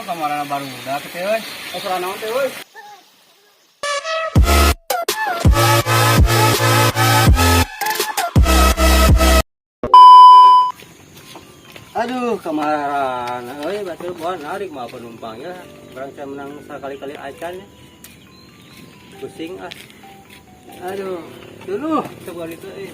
Kamarana barudak teh euy. Oh, suara naon teh euy? Aduh, kamarana euy, batur buah narik mah penumpangnya. Barang saya menang sekali-kali acan ya. Pusing ah. Aduh, dulu coba itu euy.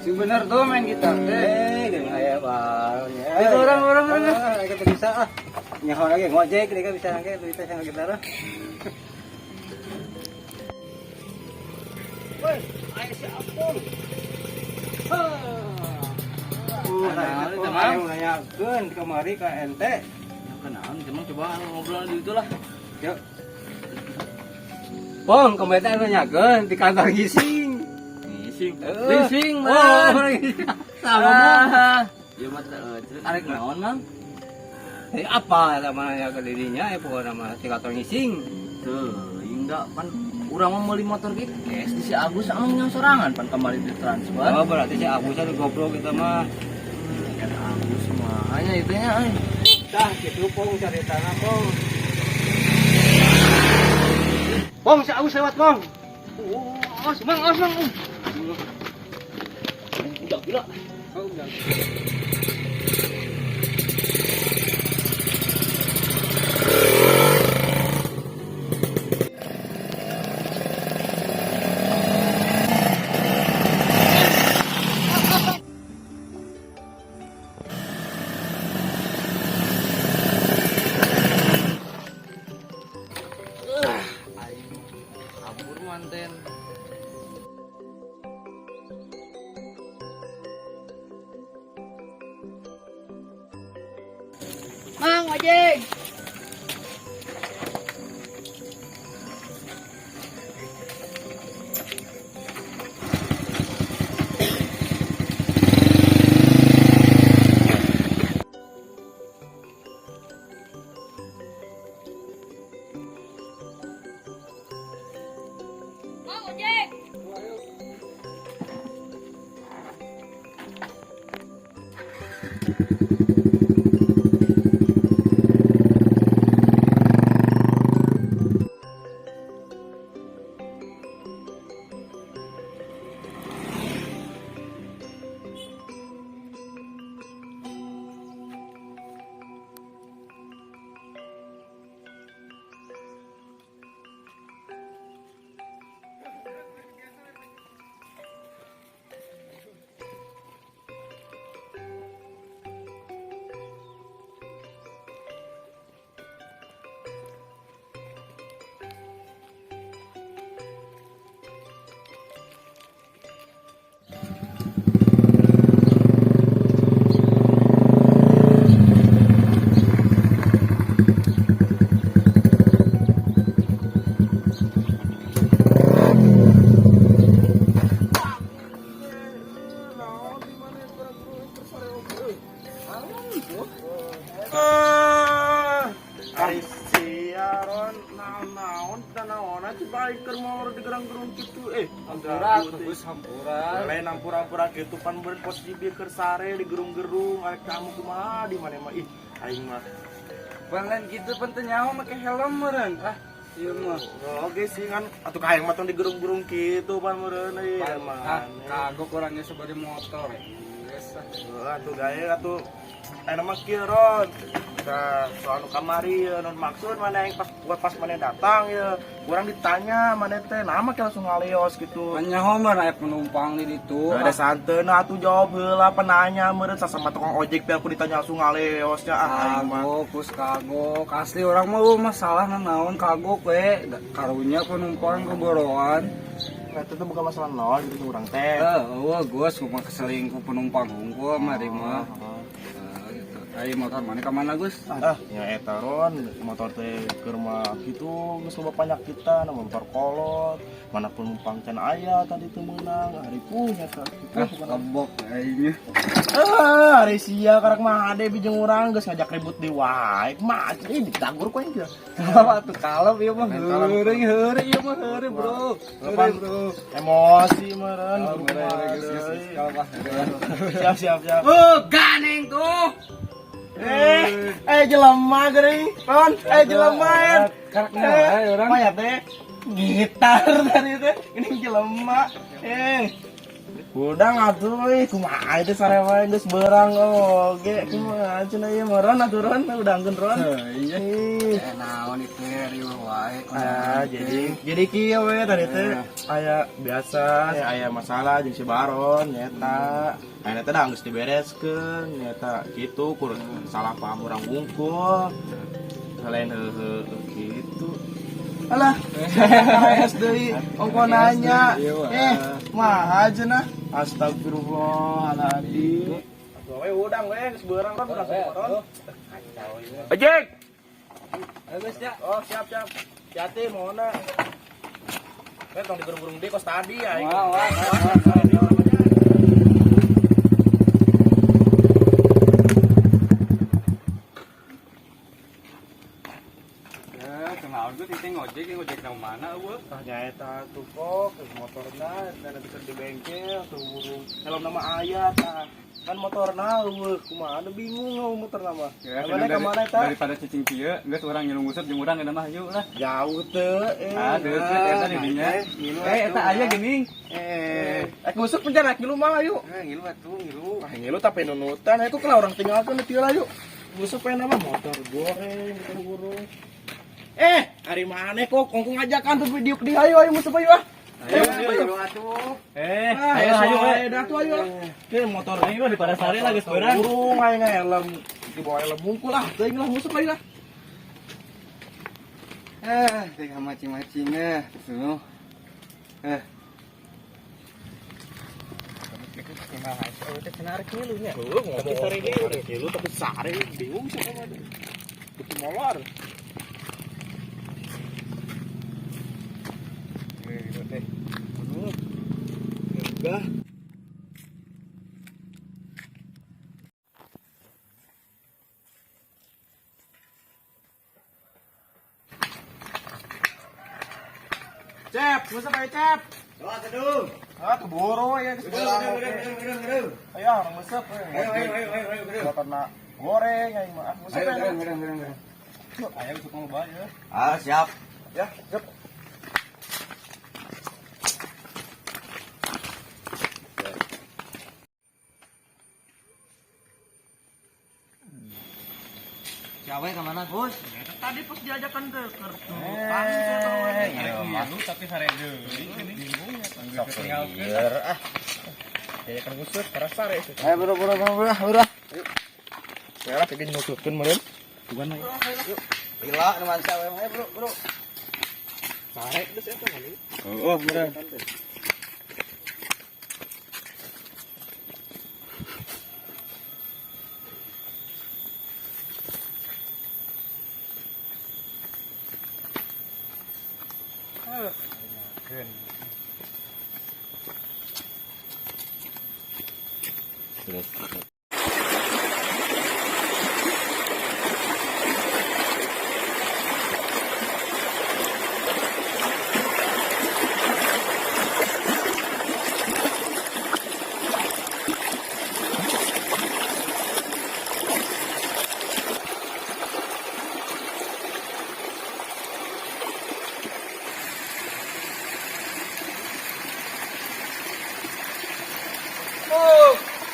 Sing bener tuh main gitar teh. Eh, geuning aya barunya. Itu orang, orang, orang. Ah, kita bisa ah. Nyaho lagi ngojek dia bisa nangke bisa sama gitar ah. Woi, ayo si Apung. Nah, itu, itu Mang. mah nanyakeun kamari ka ente. Kenaon cuman coba ngobrol di itu lah. Yuk. Pong, kemarin teh nanyakeun di kantor ngising. Ngising. Eh. Leasing, Oh, man. sama ngomong. Ah. Ya mah cerita arek naon, Mang? Eh, apa sama nanya ke dirinya ya pokoknya mah si kantor ngising. Tuh, enggak pan urang mah meuli motor ge cash di si Agus sama yang sorangan pan kemarin ditransfer. Oh, berarti si Agus itu goblok kita mah. Kan Agus mah hanya itu nya euy. Tah, gitu Pong ceritana Pong. Pong, si Agus lewat Pong. Oh, awas, Mang, awas, Mang. Udah gila. Oh, udah. Aing kabur manten. Mang ojek. Mang ojek. Ari siaron naon-naon naon aja baik keur mau digerang-gerung kitu eh. Hampura, bagus hampura. Lain ampura-ampura kitu pan beureun posisi bieu keur sare digerung-gerung arek kamu kumaha di mana mah ih aing mah. Pan lain gitu pan teu nyaho make helm meureun. Ah, ieu mah. Oh, oke sih kan atuh ka aing mah tong digerung-gerung kitu pan meureun euy Ah, mah. kagok orangnya sebagai motor. Geus ah. Heeh atuh gae atuh aya mah kieu Ron. Tah, soal nu kamari ye, nu maksud mana yang pas buat pas mana datang ya kurang ditanya mana teh nama ke langsung ngaleos gitu. Pan nyaho mah aya penumpang di ditu. Ada santeuna atuh jawab heula penanya meureun sasama tukang ojek pe aku ditanya langsung ngaleosnya ah aing mah. Kagok, kus kagok. Asli orang mah eueuh masalah naon kagok we. Karunya penumpang keboroan. Nah, itu tuh bukan masalah nol gitu urang teh. Eh, eueuh gua suka keselingkuh penumpang hungkul mah di mah. Eh, gitu. Ai motor mana ka mana, Gus? Ah, ya eta Ron, motor teh keur mah kitu geus loba panyakitan, motor kolot, mana penumpang can aya tadi teu meunang, hari punya eta. Ah, kebok aingnya. Ah, hari sia karak mah ade bijeng urang geus ngajak ribut di wae. Mah ini ditagur ku aing teh. Apa tuh kalem ieu mah heureuy heureuy ieu mah heureuy, Bro. Heureuy, Bro. Emosi meureun. Oh, heureuy, geus geus kalem ah. Siap siap siap. Oh, ganeng tuh. Eh, jelema geuring. Ron, jelema. Karak kumaha urang? Maya teh gitar tadi teh. Ini jelema. Udah atuh euy, kumaha teh sarewa geus beurang oge. Kumaha cenah ieu mah Ron atuh Ron, udangkeun Ron. Iya. Ih. Naon itu riuh wae. Ah, jadi kieu we tadi teh aya biasa aya masalah jeung si Baron nyeta. Aya teh da geus dibereskeun nyeta kitu kur salah paham urang wungkul. Selain heuheuh kitu. Alah, KS deui ongko nanya. Mah cenah. Astagfirullahaladzim. Atuh we udang we geus beurang Ron, langsung Ron. Ojek. Bagus ya. Oh, siap siap. Hati-hati mohona. Tong digerung-gerung di kos tadi ya. Wah, wah, wah. Ya, kenaon gue teh ngojek, ngojek nang mana eueuh? Tah nyaeta tuh kok motorna karena bisa di bengkel tuh burung. Helm nama aya tah. Kan motorna eueuh kumaha ada bingung eueuh motorna mah. Ya, Mana ka mana eta? Daripada cicing kieu, geus urang ngilu nguseup jeung urang eta mah yuk lah. Jauh teu eh. Ah, deukeut eta di dinya. Eta aya geuning. Nguseup penjara ngilu mah ayo. Ngilu atuh, ngilu. Ah, ngilu tapi nunutan aku kalau orang tinggalkeun di lah yuk. Nguseup we nama motor goreng motor burung. Hari mana kok kongkong ngajakan tuh video di ayo ayo musuh ayo ah. Ayo ayo atuh. Ayo ayo ayo dah tuh ayo. Ke motor Ayo di pada sare lah geus beurang. burung ayo helm di bawah helm bungkul ah, teuing lah musuh ayo lah. Teh macing-macingnya tuh. Eh. Heuh, ngomong sare ngilu tapi sare bingung siapa mah. Itu molor. Enggak. Cep, musuh ayo Cep. Doa kedung. Ah, keburu ya geus beurang. Ayo orang musuh. Ayo ayo ayo ayo ayo gedung. Motorna goreng aing mah. Ah, musuh Ayo ayo. gedung gedung gedung. Ayo useup mah ya. Ah, siap. Ya, siap. Cawe ka mana, Gus? Tadi pas diajakan ke Iya, ngilu tapi sare deui gini. Sok Biar ah. Diajakan ngusut karena sare sih. Ayo bro bro bro bro bro. Ya lah kayak nyusutkeun meureun. Gila nuansa we ayo bro bro. Sare geus eta mah. Oh, bener.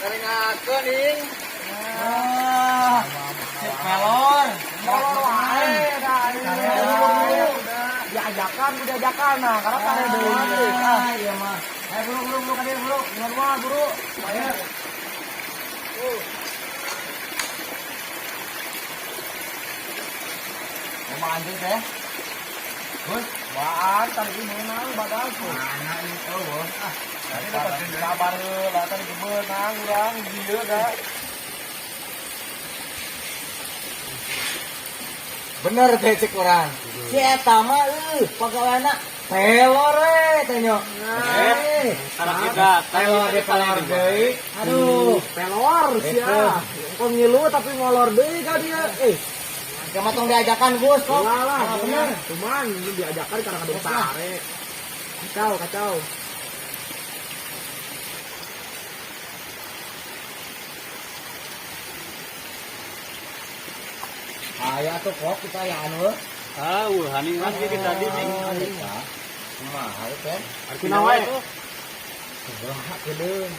Karingakeun ing. Ah, Melor. Molor wae dah. Diajakan, udah ajakan nah, karena sare deui. Ah, iya mah. Ayo bro bro bro kadieu bro. Normal bro. Ayo. Mau anjing teh? Gus, Waan tadi meunang badan tuh. mana ini oh, ah. Tadi dapat kabar heula tadi beunang urang dieu da. Bener teh cek urang. Si eta mah euy, pagaweana pelor we teh nyo. Eh, Salah kita. Pelor di pelor deui. Aduh, Pelor sia. Kok ngilu tapi molor deui ka dia. Eh, Cuma tong diajakan Gus kok. ulah lah, Ah, bener. Cuman ini diajakan karena kadang sare. Kacau, kacau. Aya tuh kok kita ya anu. Ah, haningan gitu tadi nih. Kumaha teh? Artinya wae tuh. Kumaha kedeung.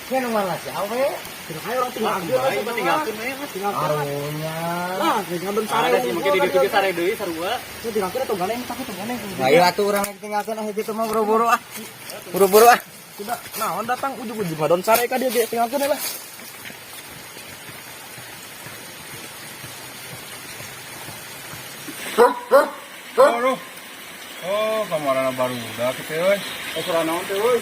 Kan malah si awe. Ayo orang tinggalkeun. Baik, tinggalkeun we. Arunya. Lah, tinggalkeun sare. Ada sih mungkin di ditu ge sare deui sarua. Tinggalkeun atau ganeng takut ganeng. Ayo atuh urang tinggalkeun ah kitu mah buru-buru ah. Buru-buru ah. Sudah, naon datang ujug-ujug ngadon sare ka dia ge tinggalkeun lah. Aduh. Oh, kamarana barudak kitu euy. Eh, surah naon teh euy.